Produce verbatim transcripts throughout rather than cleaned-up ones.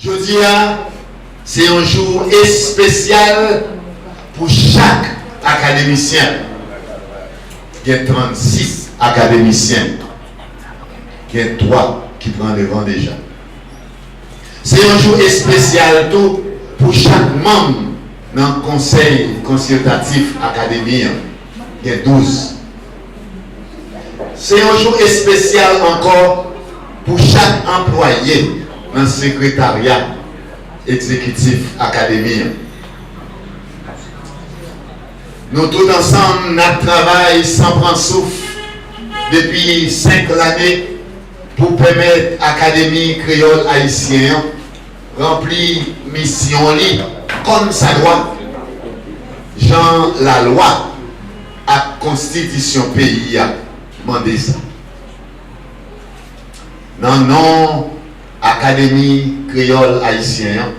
Jodi a, se yon jou espesyal pou chak akademisyen. Gen trannsis akademisyen. Gen twa ki pran devan deja. Se yon jou espesyal tou pou chak manm nan Konsèy Konsiltatif Akademi an. Gen douz. Se yon jou espesyal ankò pou chak anplwaye nan Sekretarya Egzekitif Akademi an. Nou tout ansanm n ap travay san pran souf depi senk lane pou pèmèt Akademi Kreyòl Ayisyen an ranpli misyon li kòmsadwa, jan lalwa ak konstitisyon peyi a mande sa. Nan non Akademi Kreyòl Ayisyen an,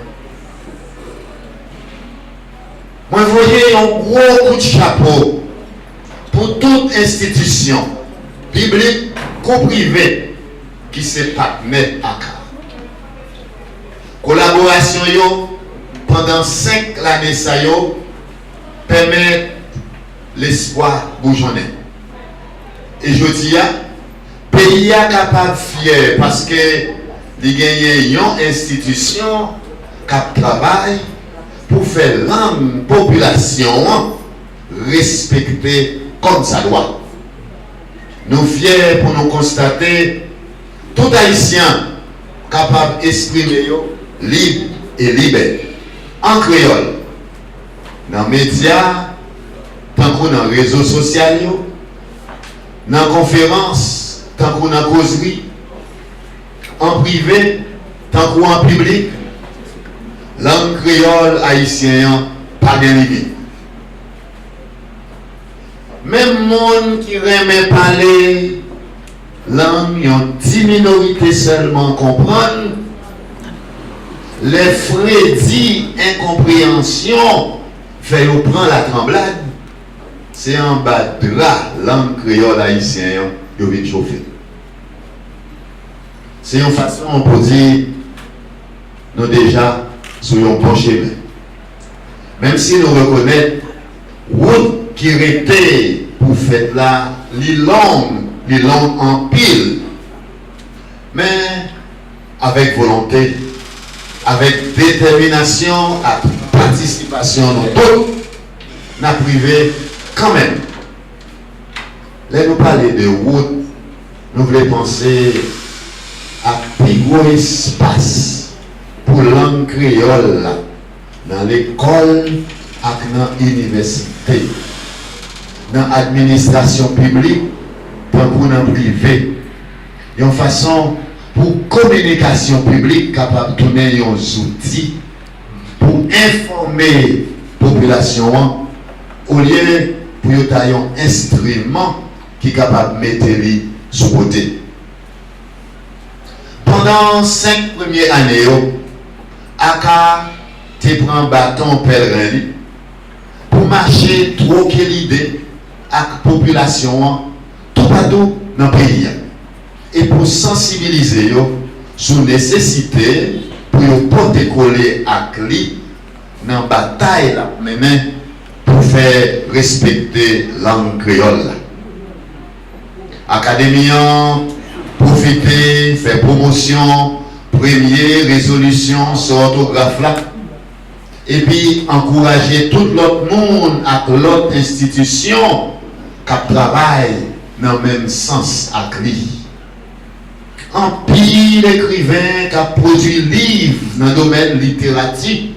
mwen voye yon gwo kout chapo pou tout enstitisyon, piblik kou prive, ki se patnè aka. Kolaborasyon yo pandan senk lane sa yo pèmèt lespwa boujonnen. E jodi a, peyi a kapab fyè paske li genyen yon enstitisyon k ap travay pou fè lang popilasyon an respekte kòmsadwa. Nou fyè pou nou konstate tout Ayisyen kapab eksprime yo lib e libè an kreyòl, nan medya tankou nan rezo sosyal yo, nan konferans tankou nan kozri, an prive tankou an piblik. Lang kreyòl ayisyen an pa gen limit. Menm moun ki renmen pale lang yon ti minorite sèlman konprann, lè fredi enkonpreyansyon fè yo pran latranblad, se anba dra lang kreyòl ayisyen an yo vin chofe. Se yon fason pou di nou deja sou yon bon chemen. Menm si nou rekonèt wout ki rete pou fèt la, li long, li long anpil. Men, avèk volonte, avèk detèminasyon ak patisipasyon nou tout, n ap rive kanmenm. Lè nou pale de wout, nou vle panse ak pi gwo espas pou lang kreyòl la nan lekòl ak nan inivèsite, nan administrasyon piblik tankou nan prive, yon fason pou kominikasyon piblik kapab tounen yon zouti pou enfòme popilasyon an, olye pou yo ta yon enstriman ki kapab mete li sou kote. Pandan senk premye ane yo, aka te pran baton pèlren li pou mache twoke lide ak popilasyon an toupatou nan peyi a, e pou sansibilize yo sou nesesite pou yo pote kole ak li nan batay l ap mennen pou fè respekte lang kreyòl la. Akademi an pwofite fè pwomosyon premye rezolisyon sou òtograf la, epi ankouraje tout lòt moun ak lòt enstitisyon k ap travay nan menm sans ak li. Anpil ekriven k ap pwodui liv nan domèn literati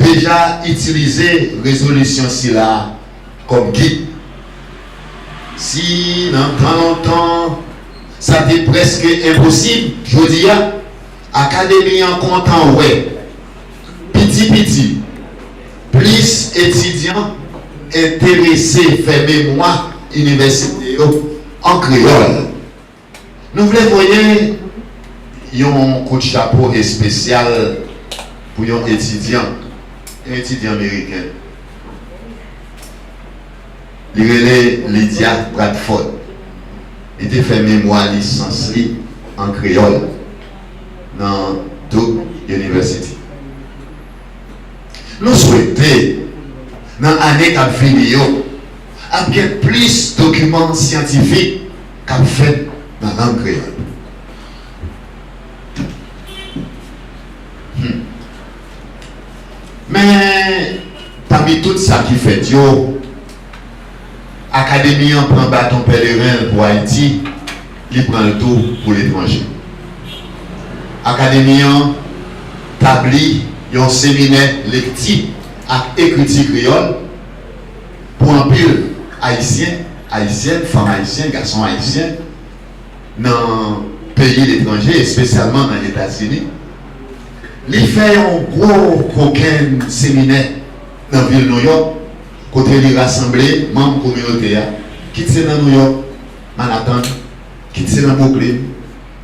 deja itilize rezolisyon sila kòm gid. Si nan tan lontan sa te prèske enposib, jodi a, akademi an kontan wè piti piti plis etidyan enterese fè memwa inivèsite yo an kreyòl. Nou vle voye yon kout chapo espesyal pou yon etidyan, yon etidyan meriken. Li rele Lydia Bradford. Li te fè memwa lisans li an kreyòl nan Duke University. Nou swete, nan ane k ap vini yo, ap gen plis dokiman syantifik k ap fèt nan lang kreyòl. Hmm. Men, pami tout sa ki fèt yo, Akademi an pran baton pèleren l pou Ayiti, li pran l tou pou letranje. Akademi an tabli yon seminè lekti ak ekriti kreyòl pou anpil Ayisyen, Ayisyèn, fanm ayisyen, gason ayisyen, nan peyi letranje, espesyalman nan Etazini. Li fè yon gwo kokenn seminè nan vil Nouyòk, kote li rasanble manm kominote a, kit se nan Nouyòk, Manhattan, kit se nan Brooklyn,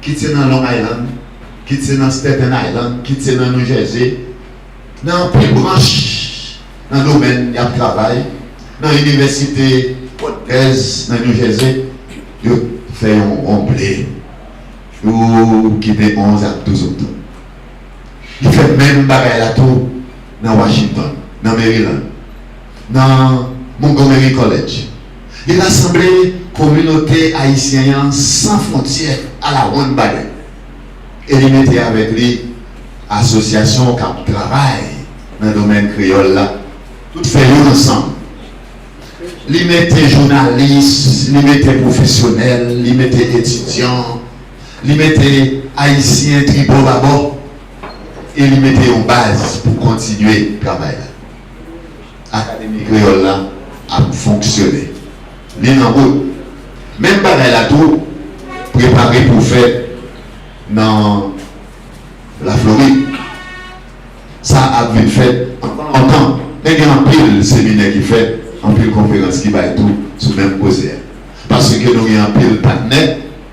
kit se nan Long Island, kit se nan Staten Island, kit se nan New Jersey, nan anpil branch nan domèn y ap travay, nan inivèsite Rutgers nan New Jersey, yo fè yon wonble, yo kite onz ak douz oktòb. Li fè menm bagay la tou nan Washington, nan Maryland, nan Montgomery College. Li rasanble kominote ayisyen an san fwontyè à la one bagay. E li mete avèk li asosyasyon k ap travay nan domèn kreyòl la. Tout fè youn ansanm. Li mete jounalis, li mete pwofesyonèl, li mete etidyan, li mete ayisyen tribò babò, e li mete yon baz pou kontinye travay la. Akademi Kreyòl la ap fonksyone. Li nan wout. Menm bagay la tou, prepare pou fèt nan Laflorid. Sa ap vin fèt anvan lontan. Men gen anpil seminè ki fèt, anpil konferans ki bay tou sou menm koze a. Paske nou gen anpil patnè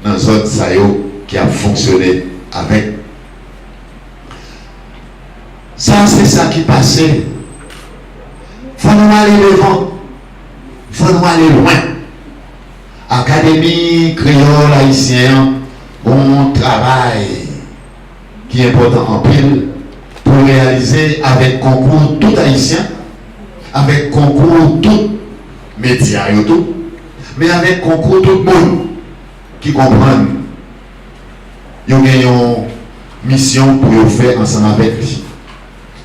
nan zòn sa yo ki ap fonksyone avèk. Sa se sa ki pase. Fò nou ale devan. Fò nou ale lwen. Akademi Kreyòl Ayisyen an gon yon travay ki enpòtan anpil pou reyalize avèk konkou tout Ayisyen, avèk konkou tout medya yo tou, men avèk konkou tout moun ki konprann yo gen yon misyon pou yo fè ansanm avèk li.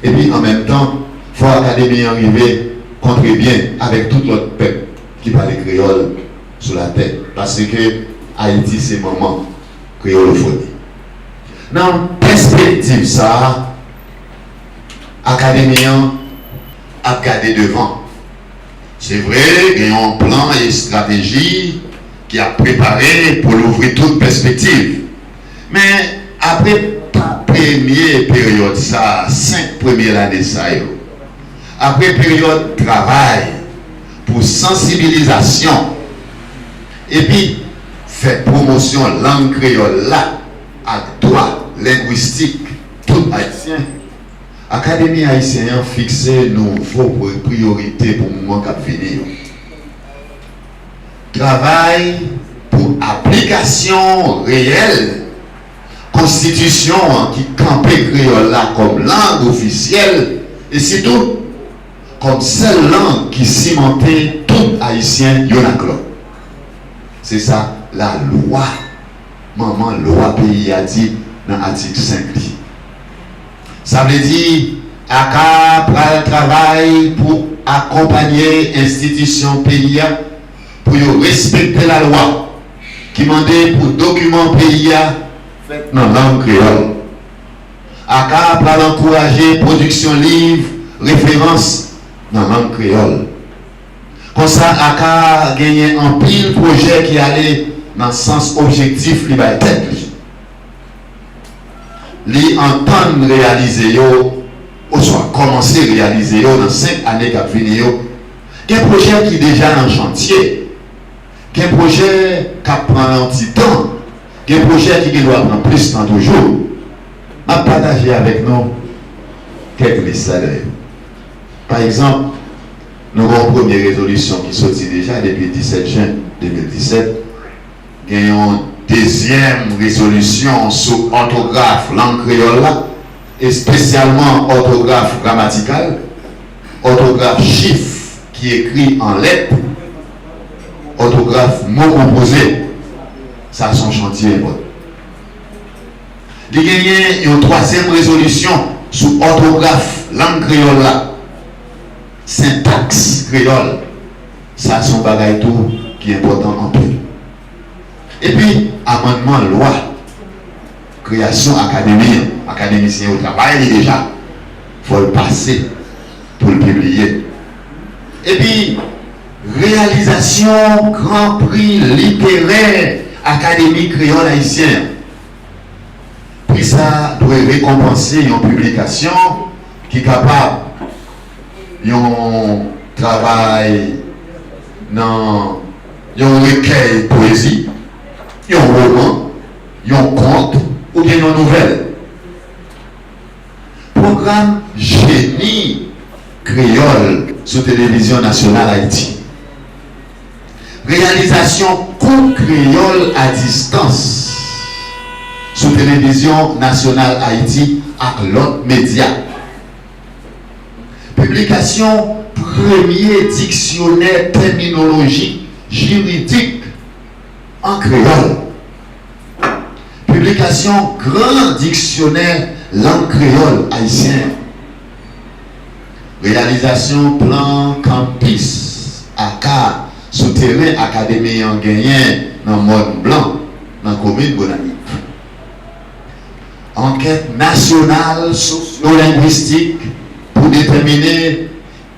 Epi, an menm tan, fò akademi an rive kontre byen avèk tout lòt pèp ki pale kreyòl sou latè, paske Ayiti se manman kreyolofoni. Nan pèspektiv sa a, akademi an ap gade devan. Se vre, gen yon plan estrateji ki ap prepare pou louvri tout pèspektiv. Men, apre pa-, premye peryòd sa a, senk premye lane sa yo, apre peryòd travay pou sansibilizasyon epi fè pwomosyon lang kreyòl la ak dwa lengwistik tout Ayisyen, Akademi Ayisyen an fikse nouvo pri-, priyorite pou moman k ap vini yo. Travay pou aplikasyon reyèl konstitisyon an ki kanpe kreyòl la kòm lang ofisyèl e sitou kòm sèl lang ki simante tout Ayisyen youn ak lòt. Se sa lalwa, manman lwa peyi a di nan atik senk li. Sa vle di, aka pral travay pou akonpanye enstitisyon peyi a pou yo respekte lalwa ki mande pou dokiman peyi a fèt nan lang kreyòl. aka pral ankouraje pwodiksyon liv referans nan lang kreyòl. Konsa, aka genyen anpil pwojè ki ale nan sans objektif li bay tèt li. Li antann reyalize yo, oswa kòmanse reyalize yo nan senk ane k ap vini yo. Gen pwojè ki deja nan chantye. Gen pwojè k ap pran yon ti tan. Gen pwojè ki gendwa pran plis tan toujou. M ap pataje avèk nou kèk lis ladan yo. Pa egzanp, nou gen yon premye rezolisyon ki soti deja depi disèt jen de mil disèt. Gen yon dezyèm rezolisyon sou òtograf lang kreyòl la. espesyalman òtograf gramatikal, òtograf chif ki ekri an lèt, òtograf mo konpoze. Sa se yon chantye enpòtan. Li genyen yon twazyèm rezolisyon sou òtograf lang kreyòl la, sentaks kreyòl. Sa se yon bagay tou ki enpòtan anpil. Epi, amannman lwa kreyasyon akademi an, akademisyen yo travay li deja, fò l pase pou l pibliye. Epi, reyalizasyon Gran Pri Literè Akademi Kreyòl Ayisyen an. Pri sa a dwe rekonpanse yon piblikasyon ki kapab yon travay nan yon rekèy pwezi, yon woman, yon kont oubyen yon nouvèl. Pwogram Jeni Kreyòl sou Televizyon Nasyonal Ayiti. Reyalizasyon kou kreyòl a distans sou Televizyon Nasyonal Ayiti ak lòt medya. Piblikasyon premye diksyonè tèminolojik jiridik an kreyòl. Piblikasyon Gran Diksyonè Lang Kreyòl Ayisyen. Reyalizasyon plan kanpis aka sou teren akademi an genyen nan Mòn Blan, nan komin Bonanit. Ankèt nasyonal sosyolenngwistik pou detèmine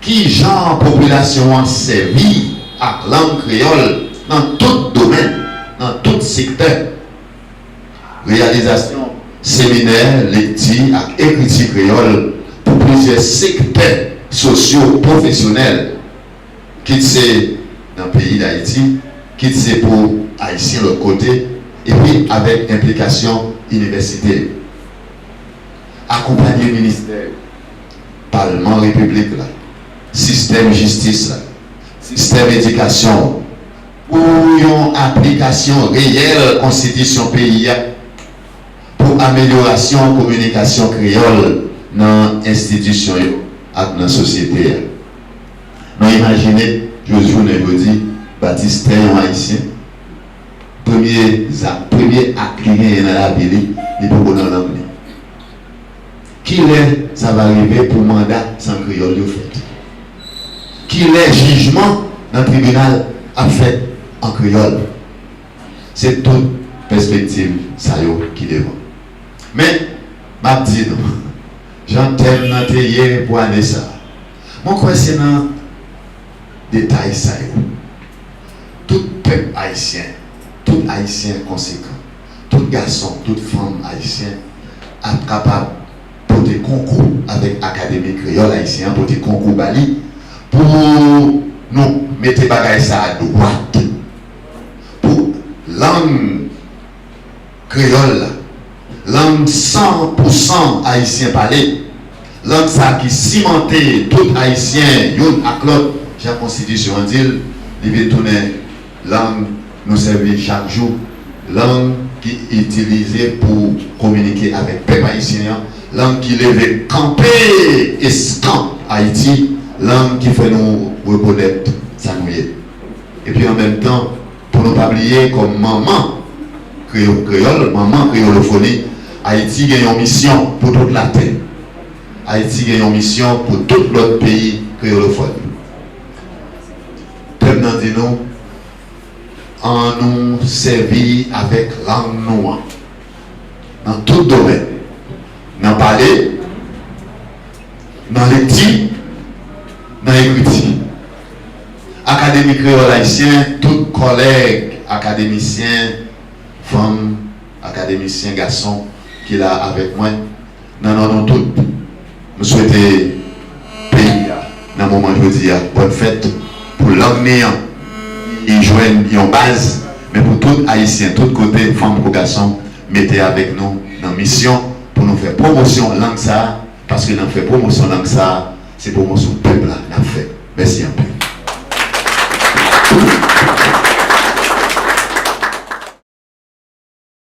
ki jan popilasyon an sèvi ak lang kreyòl nan tout domèn, nan tout sektè. Reyalizasyon seminè lekti ak ekriti kreyòl pou plizyè sektè sosyo-pwofesyonèl, kit se nan peyi Dayiti, kit se pou Ayisyen lòt kote, epi avèk enplikasyon inivèsite yo. Akonpanye ministè yo, Palman Repiblik la, sistèm jistis la, sistèm edikasyon an, pou yon aplikasyon reyèl konstitisyon peyi a, pou amelyorasyon kominikasyon kreyòl nan enstitisyon yo ak nan sosyete a. Nou imajine, jodi jounen jodi, batistè yon Ayisyen, premye zak, premye ak li genyen nan lavi li, li poko nan lang li. Kilè sa va rive pou manda san kreyòl yo fèt? Kilè jijman nan tribinal ap fèt an kreyòl? Se tout pèspektiv sa yo ki devan. Men, m ap di nou, jan tèm nan te ye pou ane sa a, mwen kwè se nan detay sa yo, tout pèp ayisyen, tout Ayisyen konsekan, tout gason, tout fanm ayisyen ap kapab pote konkou avèk Akademi Kreyòl Ayisyen an, pote konkou ba li, pou nou mete bagay sa a dwat, pou lang kreyòl la, lang san pou san ayisyen pale, lang sa ki simante tout Ayisyen youn ak lòt, jan konstitisyon an di l, li vin tounen lang nou sèvi chak jou, lang ki itilize pou kominike avèk pèp ayisyen an, lang ki leve kanpe eskanp Ayiti, lang ki fè nou rekonèt sa nou ye. Epi an menm tan, pou nou pa bliye kòm manman kreyo-, kreyòl, manman kreyolofoni, Ayiti gen yon misyon pou tout latè. Ayiti gen yon misyon pou tout lòt peyi kreyolofòn. Tèm nan di nou, annou sèvi avèk lang nou an nan tout domèn, nan pale, nan lekti, nan ekriti. Akademi Kreyòl Ayisyen, tout kòlèg akademisyen, fanm, akademisyen gason ki la avèk mwen, nan non nou tout, nou swete peyi a, nan moman jodi a, bòn fèt pou lang ni an, li jwenn yon baz, men pou tout Ayisyen, tout kote, fanm kou gason, mete avèk nou nan misyon pou nou fè pwomosyon lang sa a, paske nan fè pwomosyon lang sa a, se pwomosyon pèp la n ap fè. Mèsi anpil.